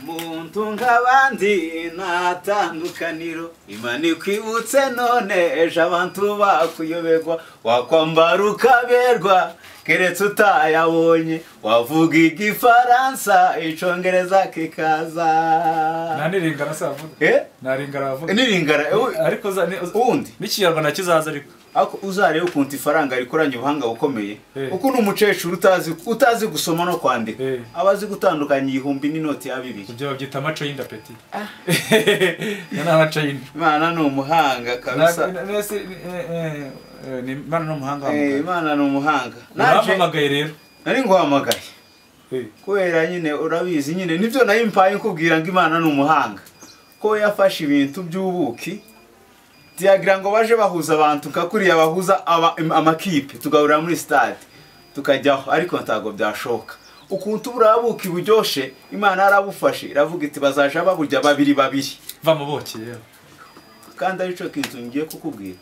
Umuntu nk'abandi ntatandukaniro, Imana ikwibutse none ejo abantu bakuyoberwa, wakwambara ukaberwa keretse utayabonye, wavuga igifaransa icongereza kikaza. Naniringara se avuga? Naringara avuga. Niringara ariko undi n'ikinyarwanda kizaza ariko. Ako uzarebe ukuntu ifaranga rikoranye ubuhanga bukomeye, ukuntu umukecuru utazi gusoma no kwandika abazi gutandukanya igihumbi n'inoti ya 2. Ibyo babyita amaco y'inda peti. Yana amaco y'inda. Imana ni umuhanga kabisa. Ni Imana ni umuhanga. Imana ni umuhanga. Naramamagaye rero. Nari nguhamagaye. Kubera nyine urabizi nyine nivyo nayimpaye nkubwira ngo Imana ni umuhanga. Ko yafashe ibintu by'ubuki diagira ngo baje bahuza abantu kakuriya bahuza amakipe tugahurira muri stade tukajyaho, ariko ntago byashoka. Ukuntu burabuki buryoshe Imana yarabufashe iravuga iti bazaja baburya babiri babiri. Va mu buki rero. Kandi arico kintu ngiye kukubwira.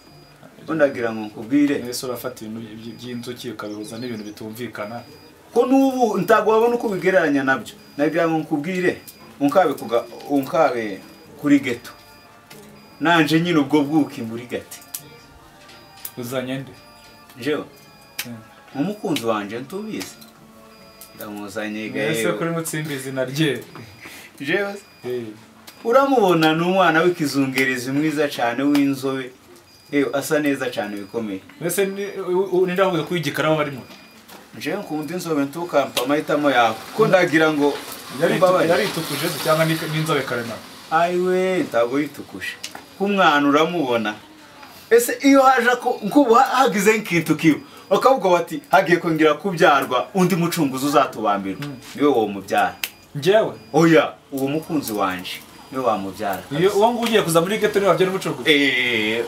Ndagira ngo nkubwire. Yesu urafata ibintu by'inzuki ukabihuza n'ibintu bitumvikana. Ko nubu ntago wabona uko bigereranya nabyo. Nagira ngo nkubwire unkabe unkabe kuri ghetto. Nanje nyine ubwo bwuki muri gati. Uzanye nde? Jewe. Umukunzi wanje ntubizi. Ndamuzanye gaye. Ese kuri mutsimbizi narye. Jewe. Uramubona n'umwana w'ikizungerezi mwiza cyane w'inzobe. Asa neza cyane bikomeye. Ese nindavuga kwigikara aho barimo. Jewe nkunda inzobe ntukampa amahitamo yawe. Ko ndagira ngo yaritukuje cyangwa n'inzobe karemano. Aiwe ntago yitukuje. Kumwana uramubona. Ese iyo haje ko nkubu hagize nkintu kiwe bakavuga bati hagiye kongera kubyarwa undi mucunguzi uzatubambira. Niwe wo mubyara. Njewe? Oya, uwo mukunzi wanje niwe wamubyara. Iyo uwo ngugiye kuza muri ghetto niwe wabyara umucunguzi.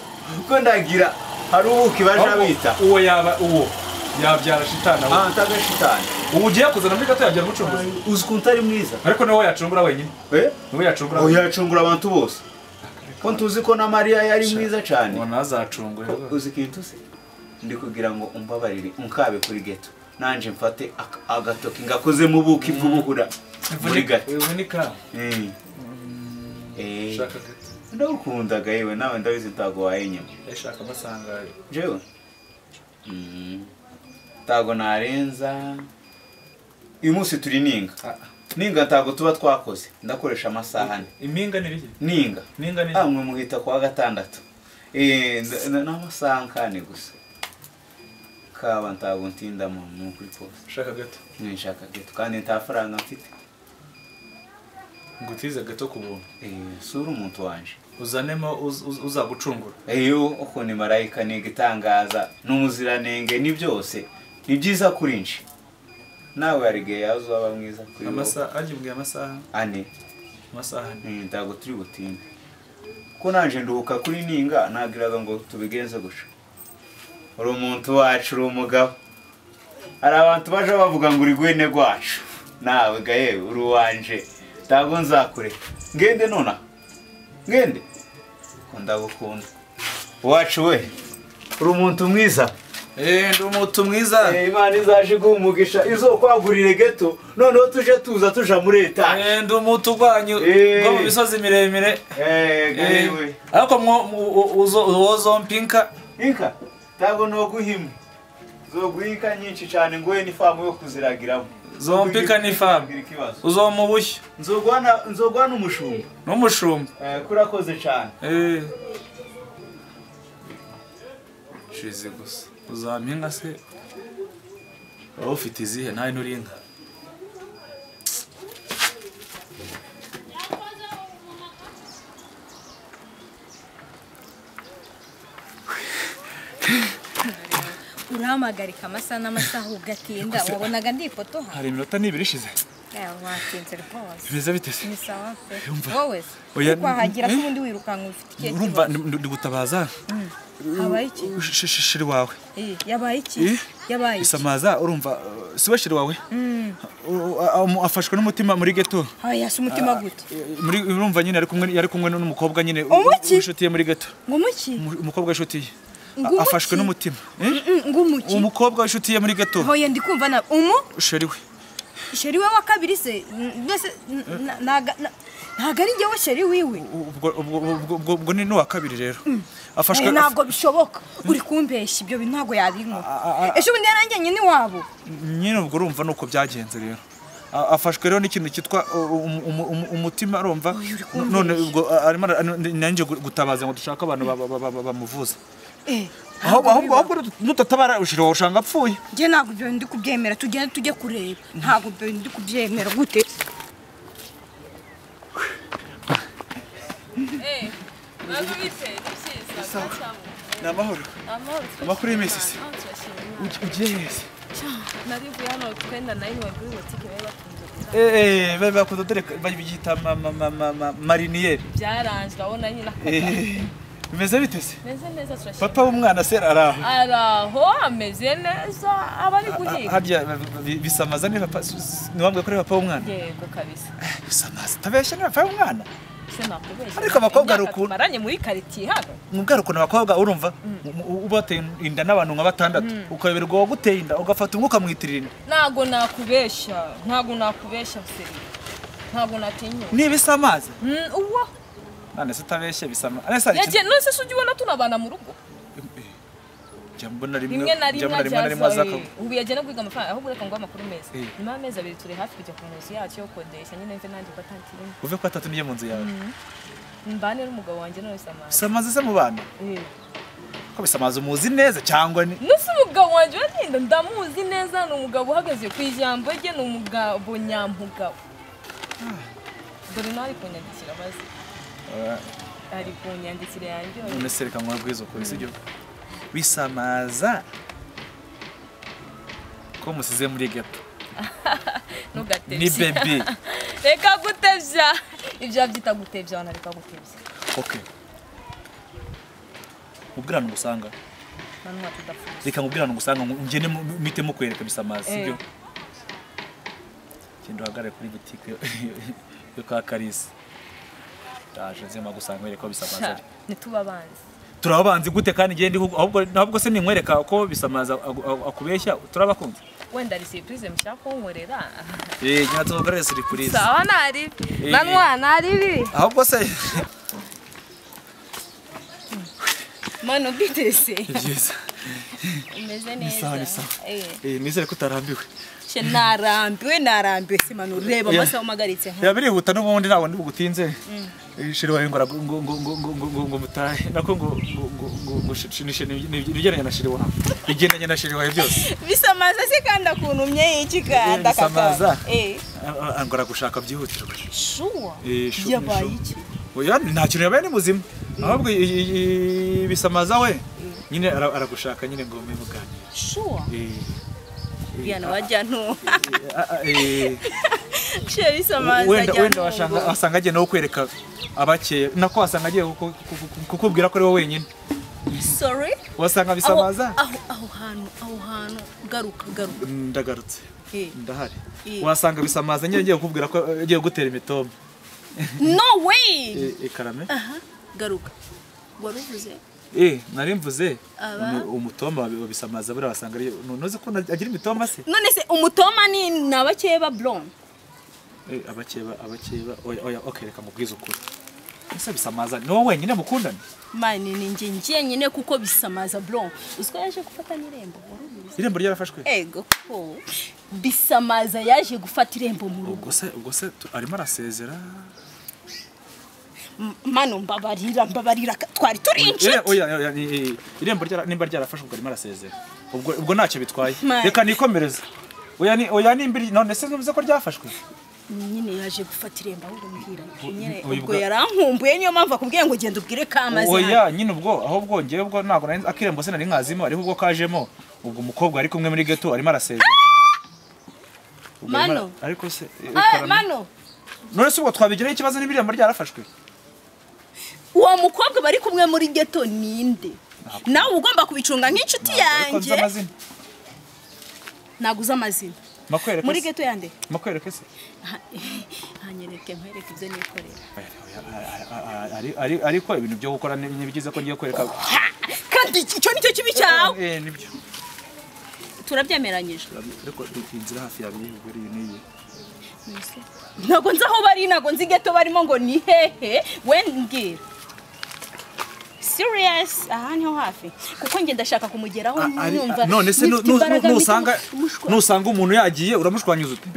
Ko ndagira hari ubuki baje bita. Uwo yaba uwo yabyara shitana. Ah, taga shitani. Ubu ugiye kuzana muri ghetto yabyara umucunguzi. Uzi kuntu ari mwiza. Ariko niwe yacungura wenyine. Niwe yacungura. Oya yacungura abantu bose. Ko ntuzi ko na Mariya yari mwiza cyane. Ngo nazacungure. Uzi kintu se? Ndi kugira ngo umbabarire unkabe kuri ghetto. Nanje mfate agatoki ngakoze mu buki bw'ubuhura muri ghetto. Uvunika. Shaka ghetto. Ndagukundaga yewe nawe ndabizi ntago wayenyuma. Shaka masanga. Jewe. Ntago narenza. Uyu munsi turi ninga. Ninga ntago tuba twakoze. Ndakoresha amasaha ane. Impinga ni biki? Ninga. Ninga ni. Amwe muhita kwa gatandatu. N'amasaha nkane gusa. Kaba ntago ntinda mu kuri poste. Shaka gato. Nshaka gato kandi nta faranga mfite. Ngutize gato ku buntu. Sura umuntu wanje. Uzanemo uzagucungura. Iyo uko ni marayika ni gitangaza n'umuziranenge ni byose. Ni byiza kuri nje. Nawe arige yazaba mwiza kuri amasaha agimbwe amasaha ane. Amasaha ane. Ntago turi butinde. Ko nanje nduhuka kuri ninga nagiraga ngo tubigenze gusha. Uri umuntu wacu uri umugabo. Hari abantu baje bavuga ngo uri gwene gwacu. Nawe gaye uri wanje. Ntago nzakureka. Ngende nona. Ngende. Ko ndagukunda. Wacu we. Uri umuntu mwiza. Ndi umuntu mwiza. Imana izaje guhumugisha izokwagurire ghetto noneho tuje tuza tuja muri etage. Ndi umuntu gwanyu ngo mu misozi miremire. Gaye. Ariko uzompinka. Inka. Ntago no guhimwe. Zoguhika nyinshi cyane ngoye ni famu yo kuziragiramo. Zompika ni famu. Uzomubushye. Nzogwana umushumba. N'umushumba. Kurakoze cyane. Shize gusa. Uzampinga se? Wowe ufite izihe nawe nturi inka? Urahamagarika amasaha n'amasaha ugatinda wabonaga ndi ifoto ha? Hari iminota nibiri ishize. Watinze rwose. Bimeze bite se? Ni sawa pe. Wowe se? Kwahagira se ubundi wirukanka ufite ikihe kibazo? Urumva ndi gutabaza. Habaye iki? Shiri wawe. Yabaye iki? Yabaye iki? Isamaza urumva si we shiri wawe? Afashwe n'umutima muri ghetto. Oya si umutima gute? Muri urumva nyine yari kumwe n'umukobwa nyine w'inshuti ye muri ghetto. Ngumuki? Umukobwa w'inshuti ye. Afashwe n'umutima. Ngumuki? Umukobwa w'inshuti ye muri ghetto. Oya ndi kumva na sheri we. Sheri we wa kabiri se mbese ntago ari njyewe sheri wiwe. Ubwo ni n'uwa kabiri rero. Afashwe ntabwo bishoboka. Uri kumbeshya ibyo bintu ntago yabinkora. Ejo bundi yaranjyanye ni wabo. Nyine ubwo urumva nuko byagenze rero. Afashwe rero n'ikintu cyitwa umutima arumva none ubwo arimo nanjye gutabaza ngo dushaka abantu bamuvuza. Ahubwo nutatabara ushira ushanga apfuye. Nge ntabwo ibyo ndi kubyemera tugende tujye kureba. Ntabwo ibyo ndi kubyemera gute? Namahoro. Amakuru y'imisi. Ugiye hese? Narivuye hano twenda nayo wabwiye butike bari bakunze. Bari bakunze dore babyita mariniere. Byaranje urabona nyine. Bimeze bite se? Meze neza turashimye. Papa w'umwana se araho. Araho ameze neza abari guhiga. Harya bisamaza ni papa niwambwe kuri papa w'umwana? Yego kabisa. Bisamaza tabeshya ni papa w'umwana? Ariko abakobwa rukuntu maranye muri quartier hano. Mubwira ukuntu abakobwa urumva ubateye inda n'abantu nka batandatu ukayoberwa waguteye inda ugafata umwuka mwitirira inda. Ntago nakubesha, ntago nakubesha seri. Ntago natinya. Ni bisamaza? Uwo. Nane se tabeshye bisama. Anese ari. Yaje none se ujye ubona tunabana mu rugo. Jambona rimwe jambona rimwe azaka. Ubu yaje no kwiga amafaranga ahubwo reka ngo amakuru meza. Nyuma y'amezi abiri turi hafi kujya ku nzu yacu yo kodesha nyine mve nanjye kwa tanti. Uve kwa tatu niye mu nzu yawe. Mbane n'umugabo wanjye none samaza. Samaza se mu bana? Ko bisamaza umuzi neza cyangwa ni? Nuse umugabo wanjye watinda ndamuzi neza ni umugabo uhagaze ku ijambo rye ni umugabo nyampugabo. Dore nawe kunyandikira maze. Ari kunyandikira yanjye. None se reka nkubwize ukuri sibyo? Bisamaza ko musize muri ghetto. Nugatebya. Ni bebe. Reka gutebya. Ibyo byita gutebya wana reka gutebya. Okay. Ubwirana ngusanga. Manwa tudapfuye. Reka ngubwirana ngusanga ngene mite mu kwereka bisamaza sibyo? Kendo hagare kuri boutique yo kwa Karisi. Ndaje nzema gusanga wereka bisamaza. Nituba banzi. Turabanzi gute kandi ngende ahubwo ntabwo se ninkwereka ko bisamaza akubeshya turabakunze. Wenda ari surprise mushaka kunkorera. Njya tubakorere surprise. Sawa nari. Manwa nari. Ahubwo se Mano bitese. Byiza. Umeze neza. Ni sawa. Nizere ko utarambiwe. She narambiwe se mano reba amasaha umagaritse. Ya birihuta n'ubundi ntabwo ndibugutinze. Sheri wawe ngo ngo ngo ngo ngo ngo ngo mutahe nako ngo ngo ngo ngo shinishe nibigeranye na sheri wawe. Bigendanye na sheri wawe byose. Bisamaza se kandi akuntumye iki kanda kaka. Bisamaza. Angora gushaka byihutirwa. Shuwa. Shuwa. Yabaye iki? Oya nta kintu yabaye ni muzima. Ahubwo bisamaza we nyine aragushaka nyine ngo muganire. Shuwa. Yana wajya ntu. Sheri bisamaza. Wenda washanga asanga agiye no kwereka abake nako wasanga agiye kukubwira ko ari wowe wenyine. Sorry? Wasanga bisamaza? Aho hantu garuka. Ndagarutse. Ndahari. Wasanga bisamaza nyine agiye kukubwira ko agiye gutera imitoma. No way. Karame. Garuka. Waruvuze? Nari mvuze umutoma wabisamaza bura wasanga ari noze ko agira imitoma se. None se umutoma ni nabakeba blonde. Abakeba oya okay reka mubwize ukuri. Ese bisamaza ni wowe wenyine mukundana? Mani ni nje nyine kuko bisamaza blonde. Uziko yaje gufata n'irembo warubizi. Irembo ryarafashwe? Ego ko. Bisamaza yaje gufata irembo mu rugo. Ubwo se arimo arasezera. Mano mbabarira twari turi inshuti. Oya irembo nimba ryarafashwe ubwo arimo arasezera. Ubwo ntacyo bitwaye. Reka nikomereze. Oya nimbiri none se ntuvuze ko ryafashwe? Nyine yaje gufata irembo ahubwo mbwira nyine ubwo yarankumbuye niyo mpamvu akubwiye ngo genda ubwire kamaze. Oya nyine ubwo ahubwo ngewe ubwo ntago nari akirembo se nari nkazimo ariho ubwo kajemo ubwo umukobwa ari kumwe muri ghetto arimo arasezera. Mano ariko se Mano none se ubwo twabigiraho ikibazo n'ibirembo ryarafashwe? Uwo mukobwa bari kumwe muri ghetto ninde? Nawe ugomba kubicunga nk'inshuti yanjye. Naguza amazina. Makwereke muri ghetto yande. Makwereke se. Hanyereke nkwereke ibyo nikorera. Ariko ibintu byo gukora ni byiza ko ngiye kwereka. Kandi icyo nicyo kibi cyawe. Nibyo. Turabyemeranyije. Ariko inzira hafi ya biri ubwo ari niyi. Ntabwo nzi aho bari, ntabwo nzi ghetto barimo ngo ni hehe. We mbwira. Serious, aha niho hafi. Kuko nge ndashaka kumugeraho numva. None se nusanga umuntu yagiye uramushwanyuza ute?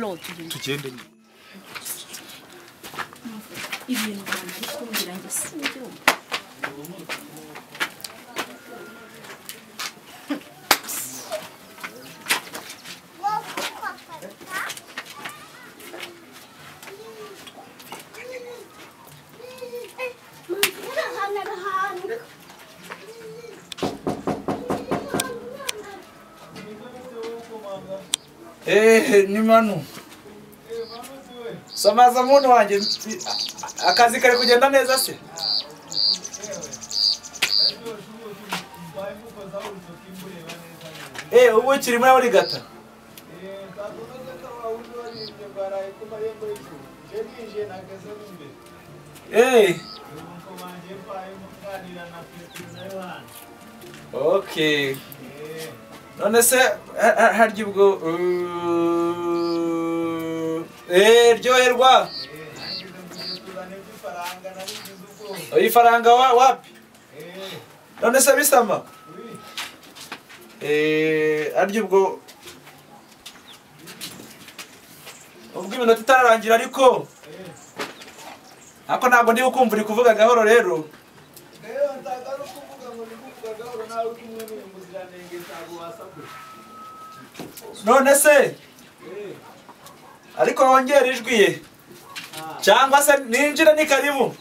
Tugende. Ibintu bari kumbwira nge sinbyumva. Ni Manu. Samaza muntu wanjye, akazi kari kugenda neza se? Ubu ukiri muri uri gata? Okay. None se harya ubwo ryoherwa ifaranga wapi? None se bisama harya ubwo iminota itararangira, ariko ntabwo ndi gukumva uri kuvuga gahoro rero. None se ariko wongera ijwi ye cyangwa se ninjira ni karibu?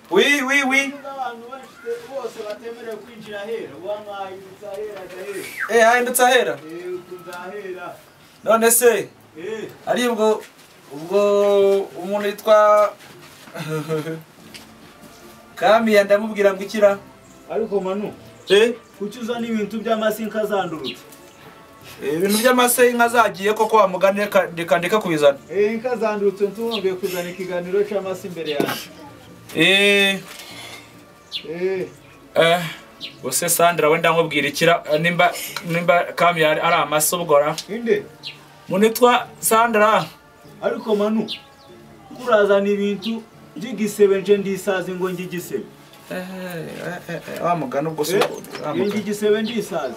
Oui oui oui. Hahindutse ahera. None se ari ubwo umuntu yitwa Kamiya ndamubwira ngo ikira. Ariko Manu, kuki uzana ibintu by'amase inka zandurutse? Ibintu by'amase inka zagiye koko wa mugani, reka ndeka kubizana. Inka zandurutse ntubongeye kuzana ikiganiro cy'amase imbere yanjye. Bose Sandra wenda nkubwira ikira nimba Kamiya ari amase ubwora. Inde? Umuntu yitwa Sandra. Ariko Manu, kurazana ibintu by'igisebe nje ndisaze ngo ngigisebe. Wa mugani ubwo se ngigisebe ndisaze.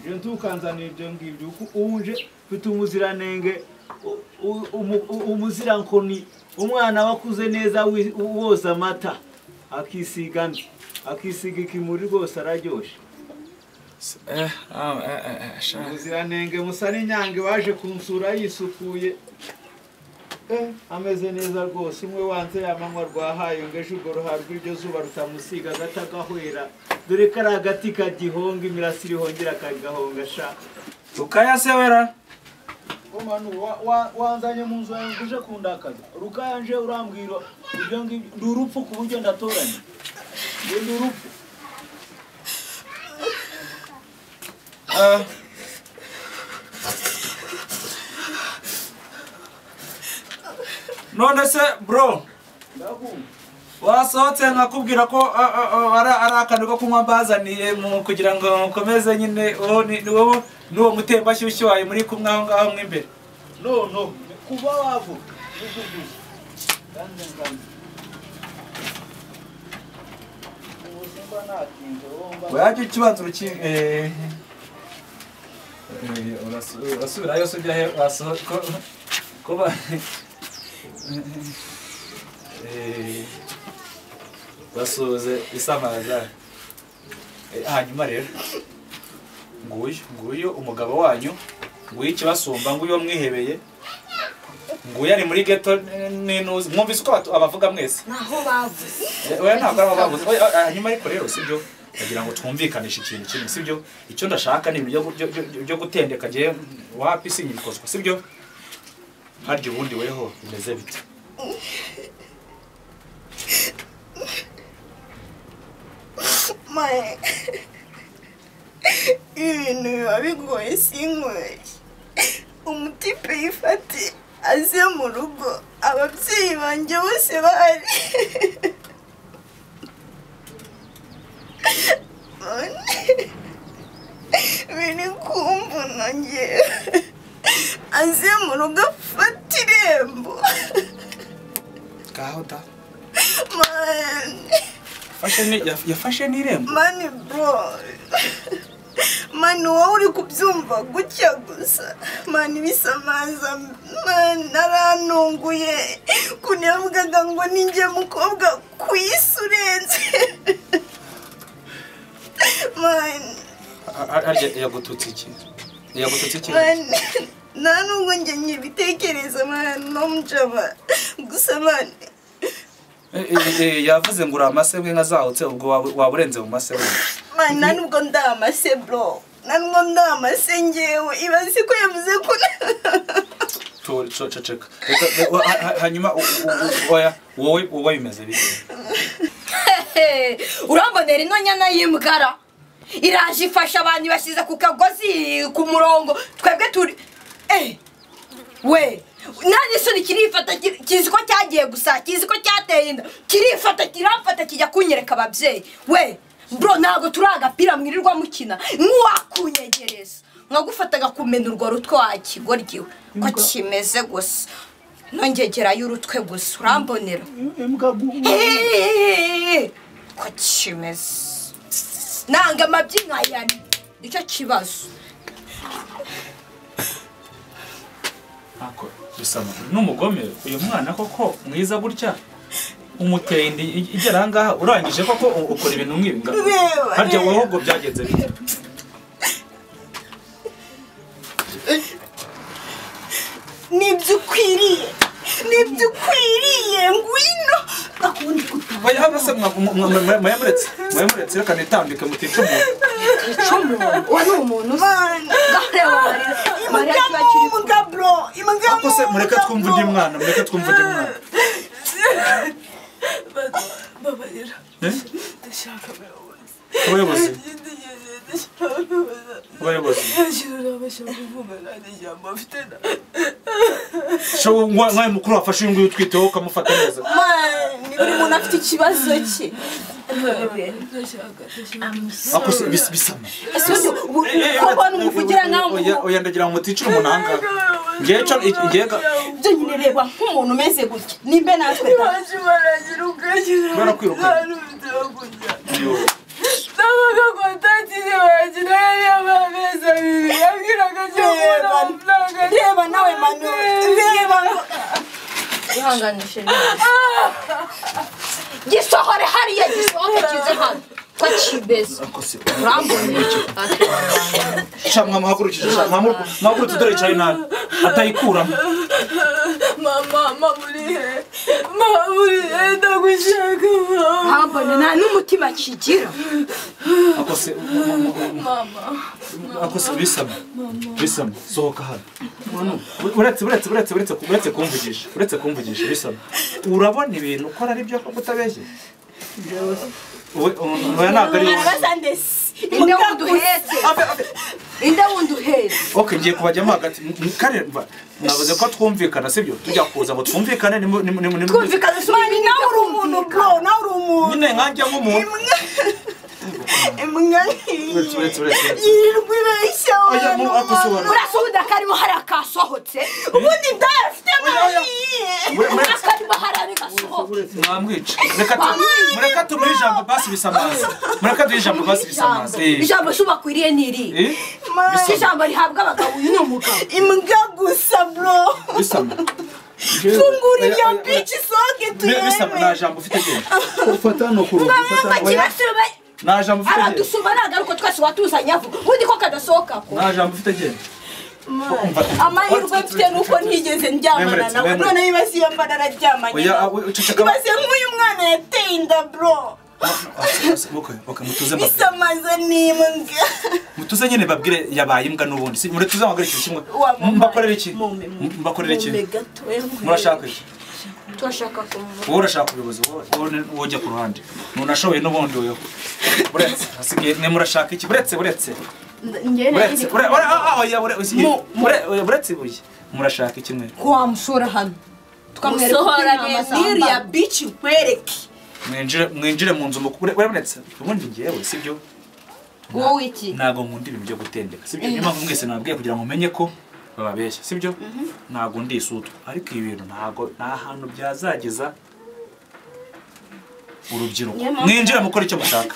Nje ntukanzanira ibyo ngibyo unje mfite umuziranenge, umuzirankoni, umwana wakuze neza woza amata akisiga ndi akisiga ikimuri rwose araryoshe. Umuziranenge musa n'inyange waje kunsura yisukuye. Ameze neza rwose, umwe wanze yamanywa rwahaye ngo ejo urwo ruharwa iryo zuba rutamusiga agatagahwera, dore ko ari agati kagihonga imirasire ihongera akagahonga sha. Rukaya se wera? Manu, wanzanye mu nzu yawe uje kundakaza. Rukaya nje urambwira ibyo ngibyo, ndi urupfu ku buryo ndatoranya. Ndi urupfu. None se bro, wasohotse nkakubwira ko ari akantu ko kunywa mbazaniye kugira ngo mukomeze nyine wowe n'uwo mutembashyushyu wawe muri kumwe aho ngaho mo imbere. No, kuba wavuga wajya ukibanza urasubirayo se ujya he kuba basuhuze isamaza. Hanyuma rero nguyu umugabo wanyu, nguyu ikibasumba, nguyu mwihebeye, nguyu ari muri ghetto n'inuzi. Mwumvise uko abavuga mwese? Naho bavuze. Oya ntabwo ari abavuze. Hanyuma ariko rero sibyo, ndagira ngo twumvikanishe ikintu kimwe sibyo. Icyo ndashaka ni ibintu byo gutendeka giye wapi sinyibikozwa sibyo. Harya ubundi weho bimeze bite? Mae, ibintu biba bigoye sinkweye. Umutipe yifate aze mu rugo, ababyeyi banjye bose bahari. Noneho ngewe aze mu rugo afata irembo. Ngaho da. Man. Yafashe n'irembo. Man bro. Man wowe uri kubyumva gutya gusa. Man bisamaza man naranunguye. Ukuntu yavugaga ngo ninjye mukobwa ku isi urenze. Man. Harya yagututse iki? Yagututse iki? Man nta nubwo njye nkibitekereza man no mujama gusa man. Yavuze ngo uri amasebwe nka zahutse ubwo waba urenze mu masebwe. Man nta nubwo ndi amase bro. Nta nubwo ndi amase ngewe ibaze ko yavuze ko ceceka. Hanyuma oya wowe bimeze bite? Urambonera ino nyana y'imbwara iraje ifasha abantu bashyize ku kagozi ku murongo twebwe turi we nta n'isoni kirifata kizi ko cyagiye gusa kizi ko cyateye inda kirifata kiramfata kijya kunyereka ababyeyi we bro ntabwo turi agapira mwirirwa mukina nk'uwakunyegereza nkagufataga kumena urwo rutwe wakigoryiwe ko kimeze gusa nongegerayo urutwe gusa urambonera ko kimeze nanga amabyi nkayani nicyo kibazo. Ako bisama n'umugome uyu mwana koko mwiza gutya umuteye indi igera aha ngaha urangije koko ukora ibintu nk'ibi harya wowe ubwo byagenze bite? Nibyo ukwiriye nibyo ukwiriye ngwino akundi kutaba hano se mwayamuretse mwayamuretse reka nitambike mutica umuntu uwo ni umuntu imbwa bro imbwa ako se mureke twumva undi mwana mureke twumva undi mwana babarira ndashaka abayobozi abayobozi nkawe mukuru wafashe uyu nguyu utwiteho ukamufata neza. Buri muntu afite ikibazo cye. Ako se bisama ko mbona umuvugira nkaho oya ndagira ngo muticire umuntu aha ngaha ngewe byo nyine reba nk'umuntu umeze gutya nimbe natwe barakwirukanye. Reba nawe Manu reba ihanganishe gisohore hariya gisohoke kize hano ko kimeze urambonera. Sha mwamuhagurukije sha mwamuhagurutse dore yicaye nabi atayikuramo. Mama mama uri he mama uri he ndagushaka mama. Urambona nta n'umutima kigira. Ako se mama ako se bisama bisama sohoka hano. Uretse uretse uretse uretse uretse kumvugisha uretse kumvugisha bisama urabona ibintu ukora ari byo koko utabeshye. Oya ntabwo ari inde wundi uhetse inde wundi uhetse. Okay ngiye kubajyamo hagati kare mwavuze ko twumvikana sibyo tujya kuza ngo twumvikane twumvikane mani nawe uri umuntu bro nawe uri umuntu nyine nkanjye nk'umuntu imbwa yirirwa ibeshya urasuhuda karimo hari akasohotse ubundi ndayafite nkariye akarimo hari agasohotse. Mwamwica mureka tumuhe ijambo basi bisamaza mureka duhe ijambo basi bisamaza. Ijambo se ubakwiriye ni iri ijambo rihabwa abagabo uyu ni umugabo imbwa gusa bro bisama fungura iyo bici isohoke turebe. Bisama nta jambo ufite genda ufata no kuruhuka nta jambo ufite genda aradusuma nagaruko twese watuzanye avuga ubundi ko kadasohoka ko nta jambo ufite genda. Amahirwe mfite nuko ntigeze ndyamana nawe none ibaze iyo mba nararyamanye ibaze nk'uyu mwana yateye inda bro. Bisamaza ni imbwa mutuze nyine babwire yabaye imbwa n'ubundi si muratuze amagara ikintu kimwe mbakorera iki mbakorera iki murashaka iki turashaka kumva wowe urashaka ubuyobozi wowe wojya ku ruhande nunashoboye n'ubundi weho uretse hasigaye mwe murashaka iki buretse buretse buretse buretse ibuye murashaka iki mwe ko wamusura hano tukamwereka uko musohorane n'iriya bici nkwereke mwinjire mwinjire mu nzu uretse ubundi ngewe sibyo Wowe iki? Ntabwo nkunda ibintu byo gutendeka, sibyo? Niyo mpamvu mwese nababwiye kugira ngo mumenye ko bababeshya, sibyo? Ntabwo ndi isutwa, ariko ibi bintu ntabwo nta hantu byazageza urubyiruko. Niyo mpamvu- Mwinjira mukora icyo mushaka.